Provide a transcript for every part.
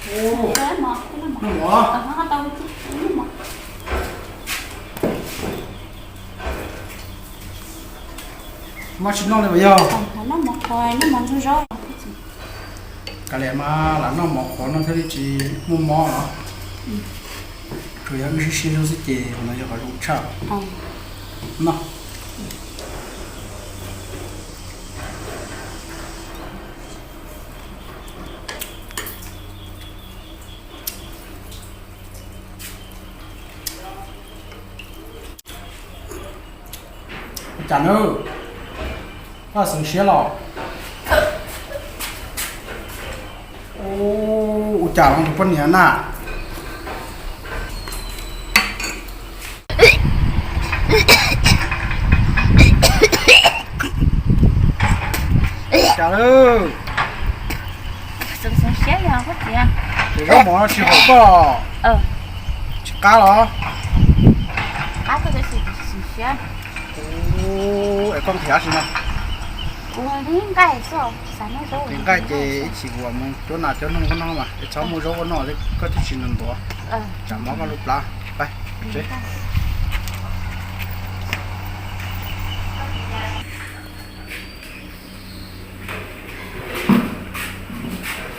Noj mov. Maj tsis noj li mas yog. Kav liam mas lam noj mov qhuav no thiaj li tsis muaj mob los. Tsuas yog wb siab siab zog xwb ces qhov no yog qhov zoo tshaj. Noj. Ua cas na, koj xeev siab los? Ua cas los tus poj niam na? Cas lawm? Ces zaub mov no tsis haum koj, tsis qab los? Es koj nqhis dab tsi no? Nqhis nqaij ces ib chim kuv mus cuab nas cuab noog koj noj mas es txhob muaj zaub koj noj thiab koj twb tsis ntuav ntuav. Tsam mob koj lub plab. Pais tsev.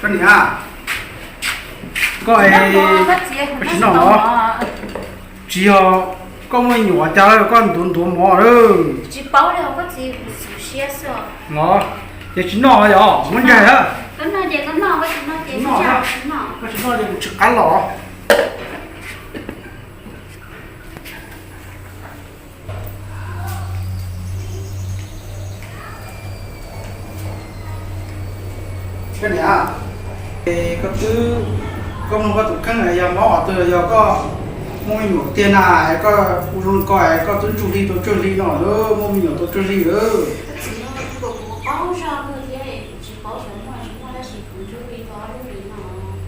Koj niam, koj, koj tsis noj los? Tsis yog, koj muaj me nyuam cas koj ntuav ntuav mov lawm? Los ces tsis noj yog muab ncaig a. Koj tsis noj ces kuv tsis qab los. Koj niam, koj twb, koj mloog koj tus kheej yog mob qhov twg, yog koj muaj me nyuam tiag na, koj ua zoo ko koj twb ntsuj hli tau tsawg hli no lawm, muaj me nyuam tau tsawg hli lawm.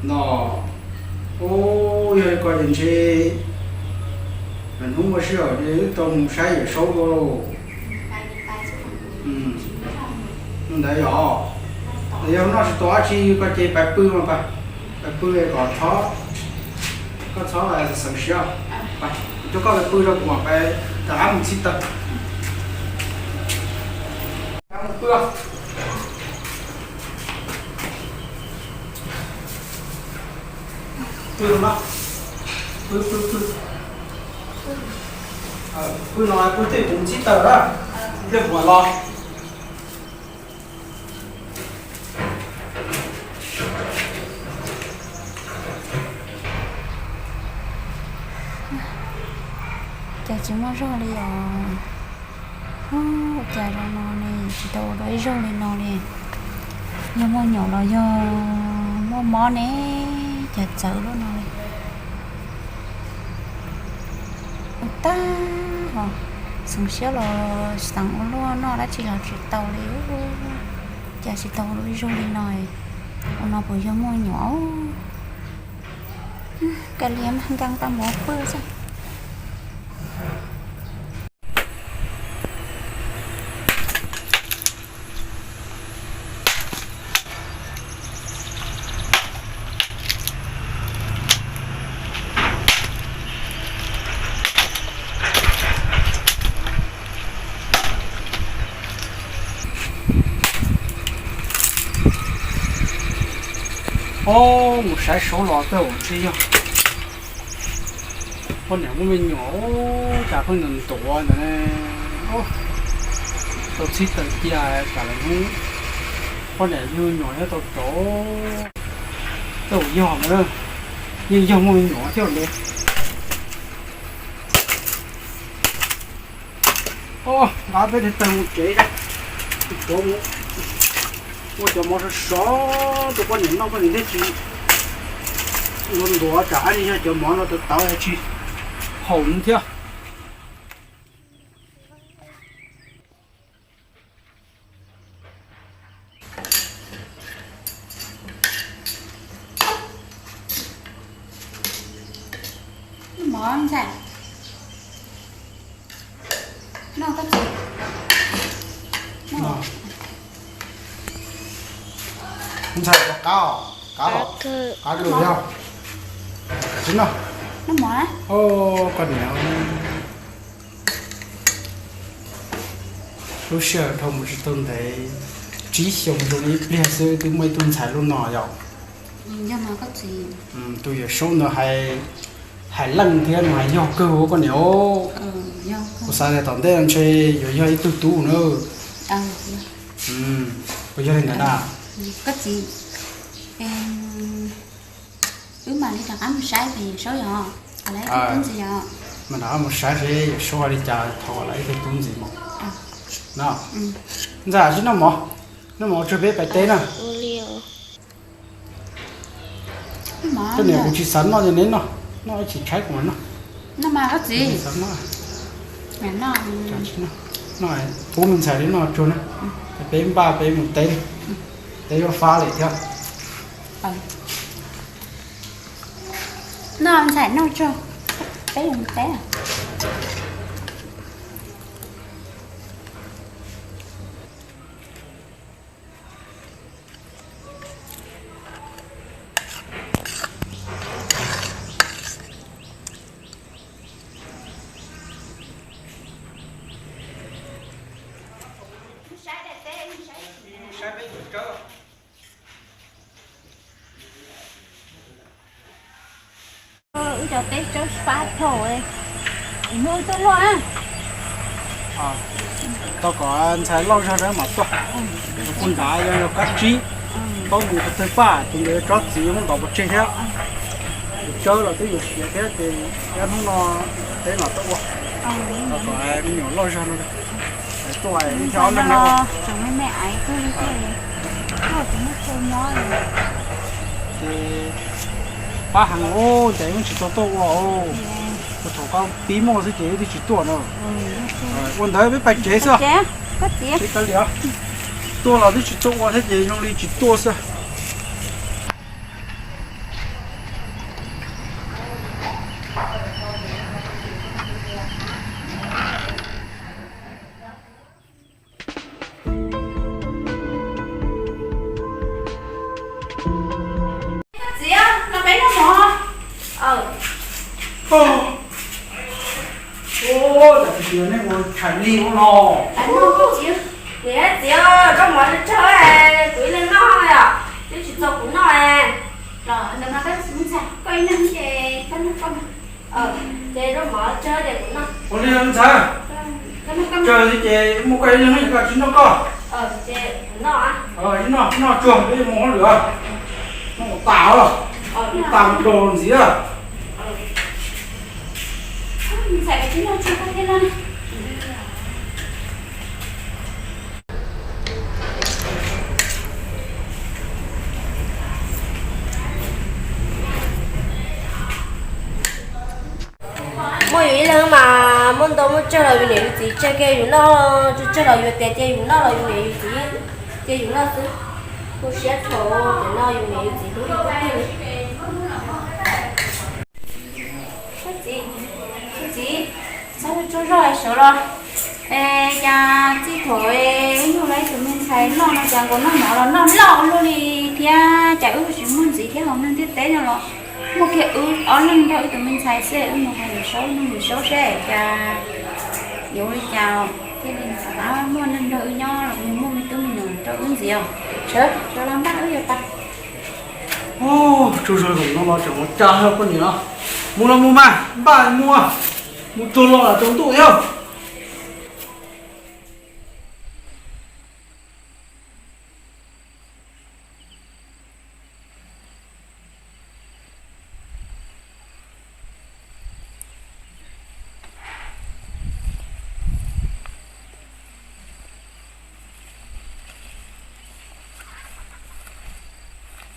No, yog li ko ces ntshe lwm hnub ua si os, wb tau mus saib Yawm Saub dua lauj. Ntawd yog, yog noj tsis tau dab tsi ko ces pais pw mas pais, pais pw kom txhob, koj txhob xeev siab. Pais, coj koj pais pw rau kuv mam pais rov qab mus txhib taws. Pw, pw, pw, pw. Pw no pw tej kuv txhib taws na, tej kuv los. Cas tsis muaj zog li os. Ua cas zaum no ne tsis tau ua dua ib zaug li no li. Yog muaj nyuam los yog muaj mob ne, cas txawv luaj no li. Ua tag os, xeev siab los xeev ua luaj, noj dab tsi los tsis tau li. Cas tsis tau ua dua ib zaug li no. Ua no puas yog muaj nyuam? Kav liam, nkees tau mov pw xwb. Ob, mus saib Saub los tau ntshe yog poj niam muaj me nyuam, cas pheej ntuav ntuav ntawd ne. Tau txhib taws cia tsam lwm hnub poj niam yug nyuam nyob tau tod. Tej zaum yog ntawd, yeej yog muaj me nyuam thiab ntawd. Ob, nqa peb tes taws mus tsev, ua cov mov sov sov rau poj niam noj, poj niam thiaj tsis ntuav ntuav, tsam ib yog cov mov no tawv tawv tsis haum thiab. Mov ntxhais, noj koj txiv. Ntxhais rov qab os. Qab, qab dua yog. Tsis noj. Koj niam, lub sij hawm dhau mus tsis tau ntev, tsib xyoos zoo li ib pliag xwb twb muaj ib tug ntxhais loj no yom. Tus Yawm Saub ntawd hais, hais leej thiab nws hais yog kawg koj niam. Kuv xav tias tom ntej ntshe yuav yog ib tug tub na. Puas yog li ntawd na? Wb mam li rov qab mus saib Yawm Saub yom. Mas rov qab mus saib seb Yawm Saub hais li cas thov kom lawv ib tug tub ntxiv mas. Ntxhais, sib noj mov, noj mov tso peb pais teb na. Koj niam, kuv tsis xav noj ces neb noj, noj ib chim tshaib kuv mam noj. Xav noj, noj, pub me ntxhais li noj tsuag na, peb npaj peb mus teb, teb yuav fab lawm thiab. Noj ntxhais noj tsuag, peb mus teb. Wb cov teb tsawb fab dhau, hnub tuaj loj na. Tau kom ntxhais loj zog na mam tuaj. Kuv nrad yog yog kab tsib, paub mus qhov twg paj ces nkawd tsob txiv yuav muab ntov pov tseg thiab. Tsawb los twb yuav siav thiab ces hnub no peb mam tuaj ua. Tau kom me nyuam loj zog no tuaj ib ob leeg na. Ces pab heev, ces yeej tsis tau tuaj ua. Thaum koj pib muaj xwb ces twb tsis tuaj no. Ua ntawd peb pais tsev xwb. Peb kav liam, tuaj los twb tsis tuaj ua thiab ces zoo li tsis tuaj xwb. Txiv, no peb noj mov. Ua, tam sim nej ua tshais li ua no. Niam txiv, zaub mov tsawg tsawg, kuv ib leeg noj yom, twb tsis txog kuv noj. Los ntawd mas koj ntxhais, koj ib leeg ces koj noj koj. Ces zaub mov tsawg ces kuv noj. Ua li ntxhais, tsawg li ces muaj koj ib leeg koj tsis noj koj. Ib noj, noj tsuag peb mus hauj lwm, noj tas, tas mus dos ntxiv. Muaj yus ib leeg mas muaj ntau muaj tsawg los yus niam yus txiv tseg kiag yus noj, tsawg tsawg los yus tias cia yus noj los yus niam yus txiv cia yus noj xwb. Kuv siab dhau, tam no yus niam yus txiv hlub yus tiag tiag li. Txiv, txiv, txhob tsaug zog sawv los. Es cas txij thaum wb yug los ib tug me ntxhais loj no cas nkaus noj mov los noj loj luaj li thiab, cas wb tsis muaj ntxiv thiab hauv neeg ntiaj teb no los muaj kiag wb ob leeg nrog wb tus me ntxhais xwb, wb mus hais Yawm Saub, nug Yawm Saub seb cas yuav ua li cas thiaj li rov qab muaj neeg nrog wb nyob los yog muaj me tub me nyuam rau wb ntxiv os. Sawv, sawv los npaj wb yuav tas. Tsaug zog, zaum no los tseem ua cas poj niam no. Mus los mus mas, npaj mus, mus tsuag los tsaus ntuj thiab.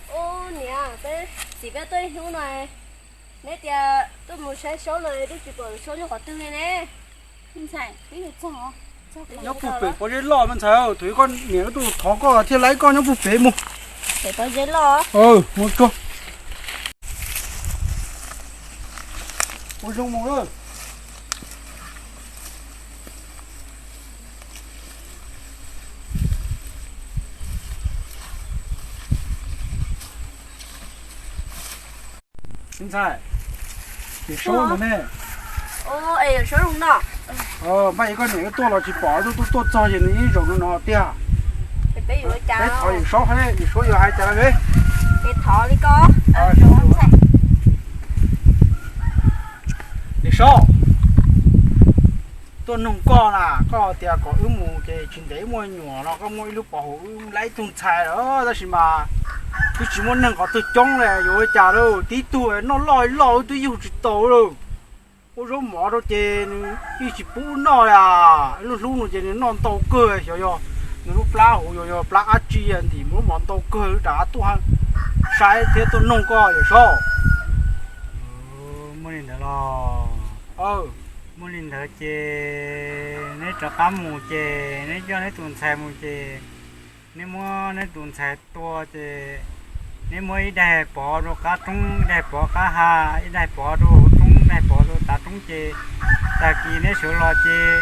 Ub, niam, peb txiv peb tuaj ib hnub no, neb tias tuaj mus saib Saub no twb tsis pom Saub nyob qhov twg li ne. Nyob puag pem pob zeb loj me ntxhais, thaum koj niam wb tuaj thov koj thiaj laib koj nyob puag pem mus. Pem pob zeb loj. Mus tsuag. Ua zoo mus lawm. Ntxhais, Yawm Saub no ne. Maj, koj niam wb tuaj los tsis pom, tuaj tuaj txog ces nws yeej zaum no no tiag. Peb thov Yawm Saub, Yawm Saub yog hais cas lawm? Yawm Saub, tuaj noog koj na, koj tias kom wb mus ces tsis ntev wb muaj nyuam no, koj muaj ib lub pov hauv wb laib ib tug ntxhais lawm, tab sis mas twb tsis muaj neeg qhov twg coob li, yuav ua cas lawm, tib tug noj loj loj wb twb yug tsis tau lawm. Ua zaub mov rau ces nws yeej tsis pub wb noj li, ib lub hlub no ces nws noj ntau kawg, xyov yog nws lub plab hauv yog yog plab dab tsi ntim mus lub mov ntau kawg, wb rov qab tuaj saib thiab tuaj noog koj Yawm Saub. Muaj li ntawd los? Muaj li ntawd ces neb rov qab mus ces neb coj neb tus ntxhais mus ces neb muab neb tus ntxhais tua ces neb muab ib daig pov rau qab roob, ib daig pov qab hav, ib daig pov rau hauv roob, ib daig pov rau tav roob ces tag kis neb sawv los ces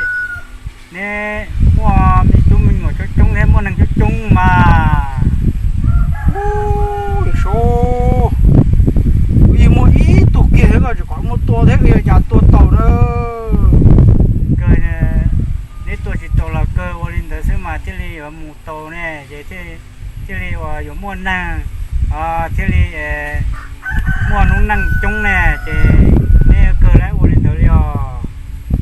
neb muaj me tub me nyuam coob coob thiab muaj neeg coob coob mas. Yawm Saub, wb yeej muaj ib tug kiag thiab, koj tseem kom muab tua thiab, wb yuav cas tua tau na. Kawg, neb tua tsis tau los kawg ua li ntawd xwb mas thiaj li yuav mus tau ne, ces thiaj li uas yuav muaj neeg, thiaj li muaj noob neej coob ne, ces neb kawg lawm ua li ntawd li os.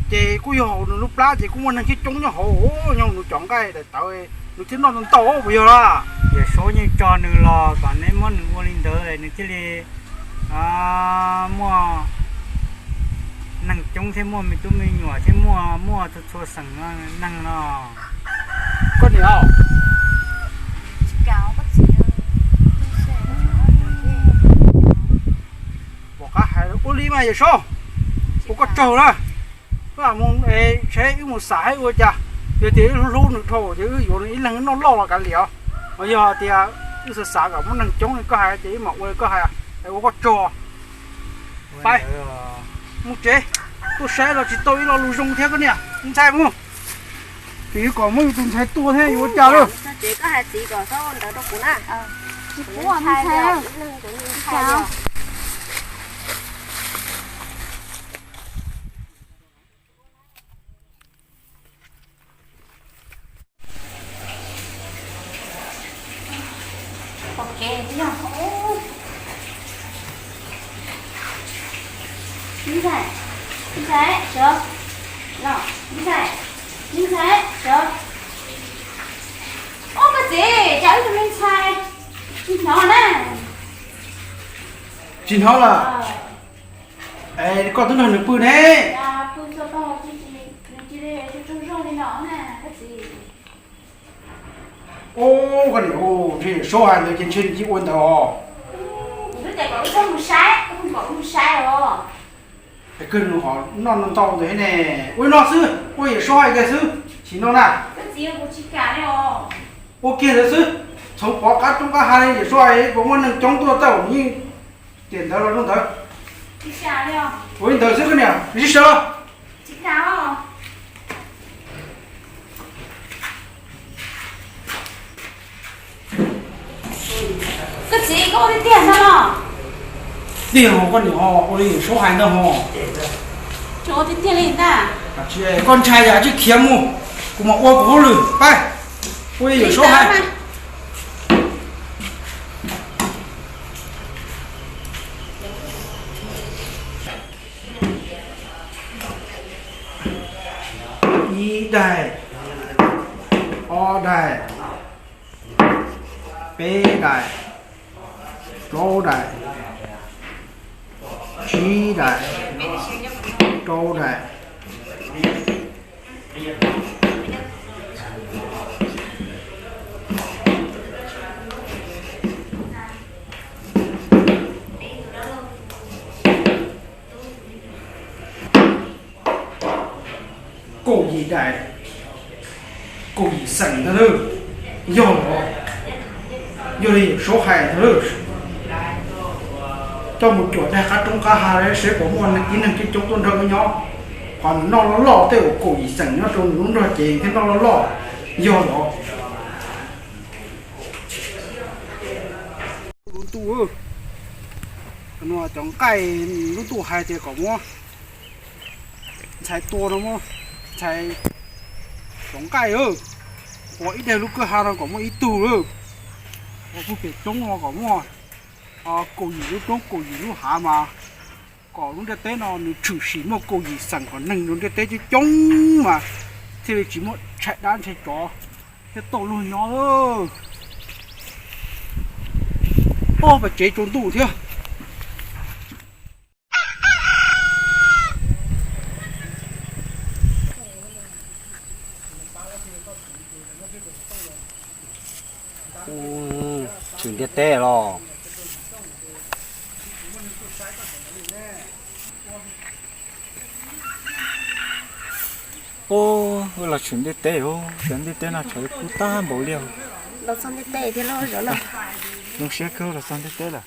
Ces kuj yog hauv nws lub plab ces kuj muaj neeg coob coob nyob hauv, nyob nws cov nqaij daim tawv, nws thiaj noj ntau puas yog lawm? Yawm Saub yeej tso nws los kom neb muab nws ua li ntawd nws thiaj li muaj neeg coob thiab muaj me tub me nyuam thiab muaj, muaj txhua txhua xeem neeg no. Koj niam, pom qab hais ua li mas Yawm Saub, ua koj tsaug na. Wb mus, saib wb mus xam saib ua cas, yog tias wb hlub nws dhau ces wb yuav nws ib leeg noj loj los kav liam, ho yog tias wb xav xav kom muaj neeg coob li koj hais ces wb mam ua li koj hais, ua koj tsaug. Pais mus tsev, tuaj saib los tsis tau ib lo lus zoo thiab koj niam, ntxhais mus. Ces yuav kom muab yus tus ntxhais tua thiab yuav ua cas lawm. Ub, koj txiv, cas wb tus me ntxhais tsis hnov na? Tsis hnov lawm? Es koj twb nrog nws pw ne. Ub, ntshe Yawm Saub hais ntawd ces ntshe nws yeej ua ntawd os. Es kawg nws ho noj ntau ntawd ne. Ua li no xwb, ua Yawm Saub hais kiag xwb, sim no na. Ua kiag ntawd xwb, txhoov pov qab roob qab hav li Yawm Saub hais, puas muaj neeg coob tuaj tau yeej tiam ntawd los zoo ntawd. Ua li ntawd xwb koj niam, sib sawv los. Koj txiv, koj ua tiag tiag ntag los? Tiag, koj niam, ua li Yawm Saub hais ntag hos. Tsis ua tiag tiag li ntag. Koj ntshai yam tsis khiav mus, kuv mam ua kuv hauj lwm, pab. Ua li Yawm Saub hais. Ib daim, ob daim, peb daim, plaub daim, tsib daim, rau daim. Kaum yim daim, kaum yim xeem ntag lauj. Yog los, yog li Yawm Saub hais ntag lauj, coj mus cuam daig qab roob qab hav seb puas muaj tib neeg coob coob tuaj nrog wb nyob. Qhov nws noj loj loj tej uas kaum yim xeem nyob rau nws lub nrog cev thiab noj loj loj. Yog los, lub ntuj, Nua cov nqaij, lub ntuj hais tias kom muab ntxhais tua no muab ntxhais cov nqaij, ua ib daim lub kwj ha no kom muaj ib tug lawm. Ua pug pem roob no kom muaj kaum yim lub roob kaum yim lub hav mas kom lub ntiaj teb no nws tshwm sim muaj kaum yim xeem kom neeg rau ntiaj teb coob coob mas thiaj li tsis muaj ntshai dab ntshai tsov thiab tauj luag nyob. Ob peb tsev tsaus ntuj thiab. Tshwm ntiaj teb los. Ub, wb los tshwm ntiaj teb, cov ntiaj teb no tshav kub tag npaum li. Los txog ntiaj teb thiab los zoo siab kawg los txog ntiaj teb lawm.